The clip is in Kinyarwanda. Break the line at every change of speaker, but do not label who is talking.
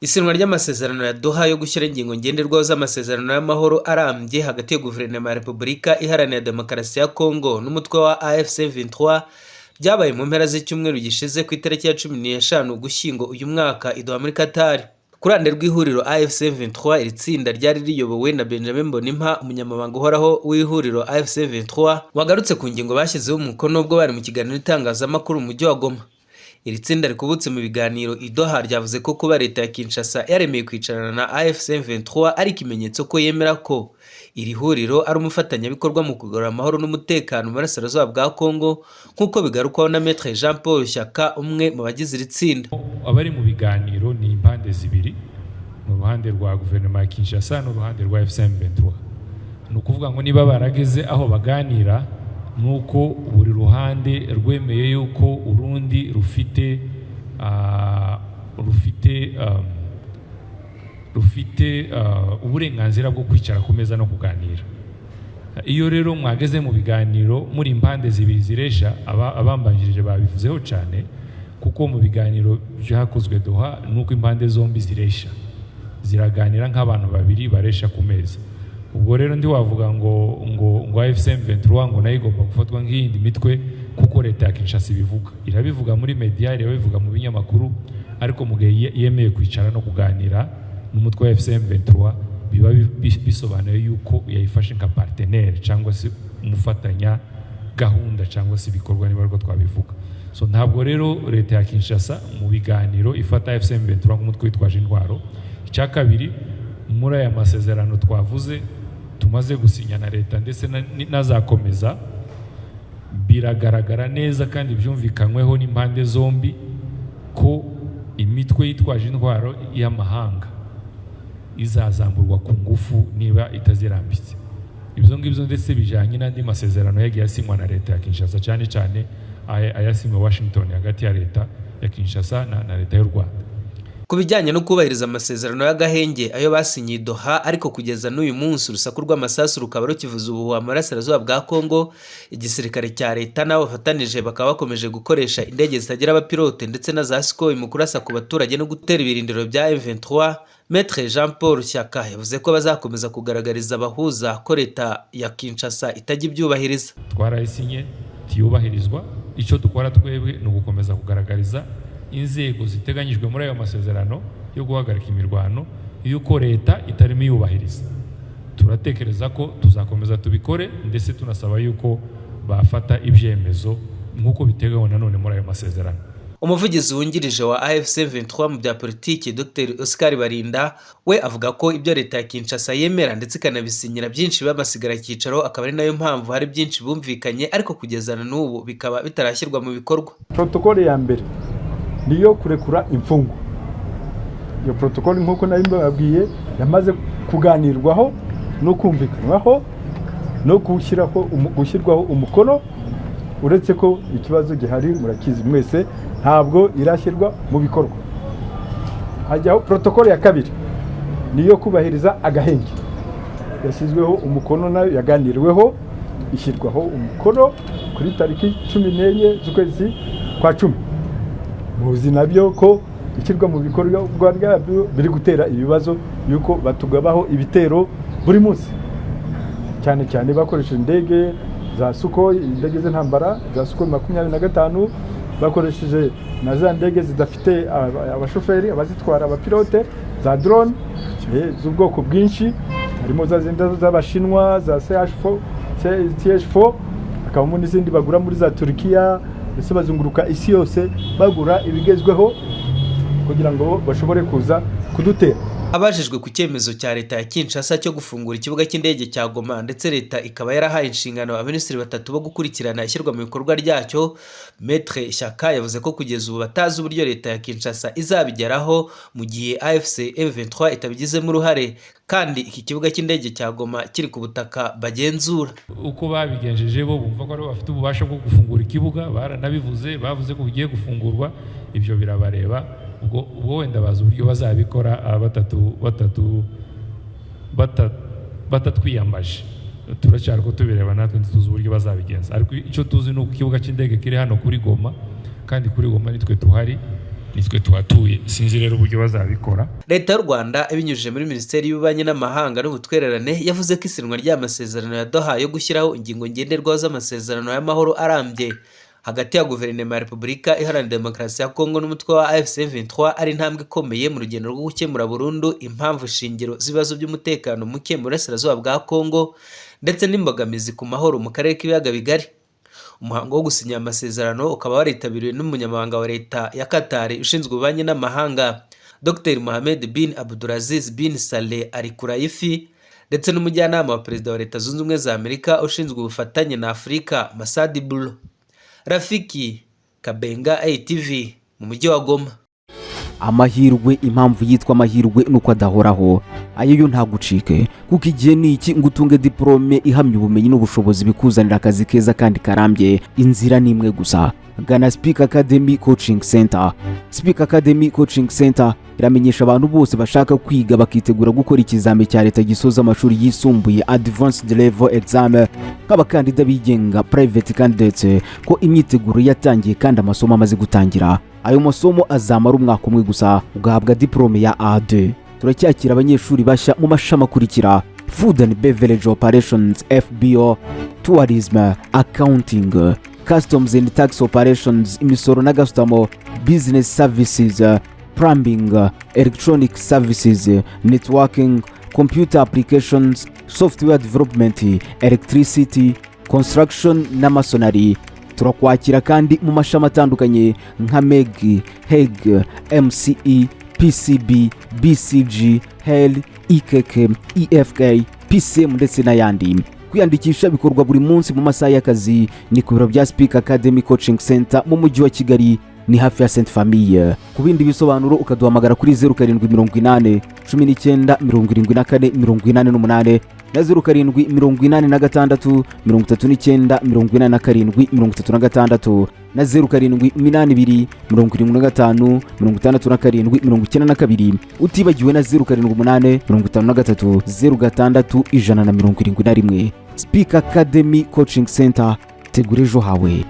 Isinywa ry'amasezerano ya Doha yo gushyira ingingo ngenderwaho z'amasezerano y'amahoro arambye hagati ya Guverinoma ya Repubulika Iharanira Demokarasi ya Kongo n'umutwe wa AFC 23 byabaye mu mpera z'icyumweru gishize ku itariki ya 15 Ugushyingo uyu mwaka i Doha muri Qatar. Ku ruhande rw'ihuriro AFC 23, iri tsinda ryari riyobowe na Benjamin Mbonimpa, umunyamabanga uhoraho w'ihuriro AFC 23, wagarutse ku ngingo bashyizeho umukono ubwo bari mu kiganiro n'itangazamakuru mu mujyi wa Goma. Iri tsinda rikubutse mu biganiro i Doha ryavuze ko kuba leta ya Kinshasa yaremeye kwicarana na AFC 23 ari ikimenyetso ko yemera ko iri huriro ari umufatanyabikorwa mu kugarura amahoro n'umutekano mu burasirazuba bwa Kongo, nk'uko bigarukwaho na Maître Jean Paul Shyaka, umwe mu bagize iri tsinda.
Abari mu biganiro ni impande zibiri, ni uruhande rwa guverinoma ya Kinshasa n'uruhande rwa AFC M23. Ni ukuvuga ngo niba barageze aho baganira, ni uko buri ruhande rwemeye yuko urundi rufite uburenganzira bwo kwicara ku meza no kuganira. Iyo rero mwageze mu biganiro muri impande zibiri ziresha, abambanjirije babivuzeho cyane, kuko mu biganiro byakozwe Doha nuko impande zombi ziresha, ziraganira nk'abantu babiri baresha ku meza. Ubwo rero ndi wavuga ngo AFC M23 ngo nayo igomba gufatwa nk'iyindi mitwe, kuko leta ya Kinshasa ibivuga, irabivuga muri media, irabivuga mu binyamakuru, ariko mu gihe yemeye kwicara no kuganira n'umutwe wa AFC M23, biba bisobanuye yuko yayifashe nka partenaire cyangwa se umufatanya gahunda cyangwa se ibikorwa, niba ariko twabivuga. So ntabwo rero leta ya Kinshasa mu biganiro ifata AFC M23 nk'umutwe witwaje intwaro. Icya kabiri, muri aya masezerano twavuze tumaze gusinya na leta ndetse n'azakomeza, biragaragara neza kandi byumvikanyweho n'impande zombi ko imitwe yitwaje intwaro y'amahanga izazamburwa ku ngufu niba itazirambitse. Ibyo ngibyo ndetse bijyanye n'andi masezerano yagiye asinywa na leta ya Kinshasa, cyane cyane ayasinywe Washington hagati ya leta ya Kinshasa na leta y'u Rwanda.
Ku bijyanye no kubahiriza amasezerano y'agahenge ayo basinyiye i Doha, ariko kugeza n'uyu munsi urusaku rw'amasasu rukaba rukivuza ubuhuha mu burasirazuba bwa Kongo, igisirikare cya leta n'abo bafatanije bakaba bakomeje gukoresha indege zitagira abapilote ndetse na za Sukhoi mu kurasa ku baturage no gutera ibirindiro bya M23, Maître Jean Paul Shyaka yavuze ko bazakomeza kugaragariza abahuza ko leta ya Kinshasa itajya ibyubahiriza.
Twarayisinye, tiyubahirizwa. Icyo dukora twebwe ni ugukomeza kugaragariza inzego ziteganyijwe muri ayo masezerano yo guhagarika imirwano yuko leta itarimo iyubahiriza. Turatekereza ko tuzakomeza tubikore, ndetse tunasaba yuko bafata ibyemezo nk'uko biteganywa nanone muri ayo masezerano.
Umuvugizi wungirije wa AFC 23 mu bya politiki, Dr Oscar Barinda, we avuga ko ibyo leta ya Kinshasa yemera ndetse ikanabisinyira byinshi b'amasigara cyicaro, akaba ari nayo mpamvu hari byinshi bumvikanye ariko kugeza na n'ubu bikaba bitarashyirwa mu bikorwa.
Protokole ya mbere niyo kurekura imfungwa. Iyo protokole, nk'uko nari mbabwiye, yamaze kuganirwaho no kumvikanwaho no gushyirwaho umukono, uretse ko ikibazo gihari murakizi mwese, ntabwo irashyirwa mu bikorwa. Hajyaho protokole ya kabiri, niyo kubahiriza agahenge, yashyizweho umukono, nayo yaganiriweho, ishyirwaho umukono kuri tariki 14 z'ukwezi kwa 10. Muzi nabyo ko ishyirwa mu bikorwa ryabyo biri gutera ibibazo, yuko batugabaho ibitero buri munsi, cyane cyane bakoresheje indege za Sukhoi, indege z'intambara za Sukhoi 25, bakoresheje na za ndege zidafite abashoferi, abazitwara, abapilote, za drone z'ubwoko bwinshi, harimo za zindi z'Abashinwa za CH4, CH4, hakabamo n'izindi bagura muri za Turukiya. Ndetse bazunguruka isi yose bagura ibigezweho kugira ngo bashobore kuza kudutera.
Abajijwe ku cyemezo cya leta ya Kinshasa cyo gufungura ikibuga cy'indege cya Goma, ndetse leta ikaba yarahaye inshingano abaminisitiri batatu bo gukurikirana ishyirwa mu bikorwa ryacyo, Maître Shyaka yavuze ko kugeza ubu batazi uburyo leta ya Kinshasa izabigeraho mu gihe AFC M23 itabigizemo uruhare, kandi iki kibuga cy'indege cya Goma kiri ku butaka bagenzura.
Uko babigenjeje, bo bumva ko aribo bafite ububasha bwo gufungura ikibuga, baranabivuze, bavuze ko bigiye gufungurwa. Ibyo birabareba. Ubwo wenda bazi uburyo bazabikora batatu batatu batatwiyambaje. Turacyari ko tubireba, natwe ntituzi uburyo bazabigenza, ariko icyo tuzi ni uko ikibuga cy'indege kiri hano kuri Goma, kandi kuri Goma nitwe tuhari. Nitwe tuhatuye. Sinzi rero uburyo bazabikora.
Leta y'u Rwanda, ibinyujije muri Minisiteri y'Ububanyi n'Amahanga n'Ubutwererane, yavuze ko isinywa ry'amasezerano ya Doha yo gushyiraho ingingo ngenderwaho z'amasezerano y'amahoro arambye hagati ya Guverinoma ya Repubulika Iharanira Demokarasi ya Kongo n'umutwe wa AFC M23 ari intambwe ikomeye mu rugendo rwo gukemura burundu impamvu shingiro z'ibibazo by'umutekano muke mu burasirazuba bwa Kongo ndetse n'imbogamizi ku mahoro mu karere k'Ibiyaga Bigari. Umuhango wo gusinya amasezerano ukaba waritabiriwe n'umunyamabanga wa Leta ya Qatar ushinzwe ububanyi n'amahanga, Dr Mohamed bin Abdulaziz bin Saleh Al Khulaifi, ndetse n'umujyanama wa Perezida wa Leta Zunze Ubumwe za Amerika ushinzwe ubufatanye na Afurika, Masadi Bulo. Rafiki Kabenga, ATV, mu mujyi wa Goma.
Amahirwe, impamvu yitwa amahirwe nuko adahoraho. Ayo yo ntagucike, kuko igihe ni iki ngo utunge diporome ihamya ubumenyi n'ubushobozi bikuzanira akazi keza kandi karambye. Inzira ni imwe gusa: gana Speak Academy Coaching Center. Speak Academy Coaching Center iramenyesha abantu bose bashaka kwiga bakitegura gukora ikizami cya leta gisoza amashuri yisumbuye, Advanced Level Exam, nk'abakandida bigenga, private candidates, ko imyiteguro yatangiye kandi amasomo amaze gutangira. Ayo masomo azamara umwaka umwe gusa, ugahabwa diporome ya A2. Turacyakira abanyeshuri bashya mu mashami akurikira: Food and Beverage Operations, FBO, Tourism, Accounting, Customs and Tax Operations, imisoro na gasutamo, Business Services, Plumbing, Electronic Services, Networking, Computer Applications, Software Development, Electricity, Construction na Masonry. Turakwakira kandi mu mashami atandukanye nka MEG, HEG, MCE, PCB, BCG, HEL, EKK, EFK, PCM ndetse n'ayandi. Kwiyandikisha bikorwa buri munsi mu masaha y'akazi. Ni ku biro bya Speak Academy Coaching Center mu mujyi wa Kigali, ni hafi ya Sainte Famille. Ku bindi bisobanuro ukaduhamagara kuri 0780197488 na 0786398736 na 0782756792, utibagiwe na 0785306171. Speak Academy Coaching Center, tegura ejo hawe.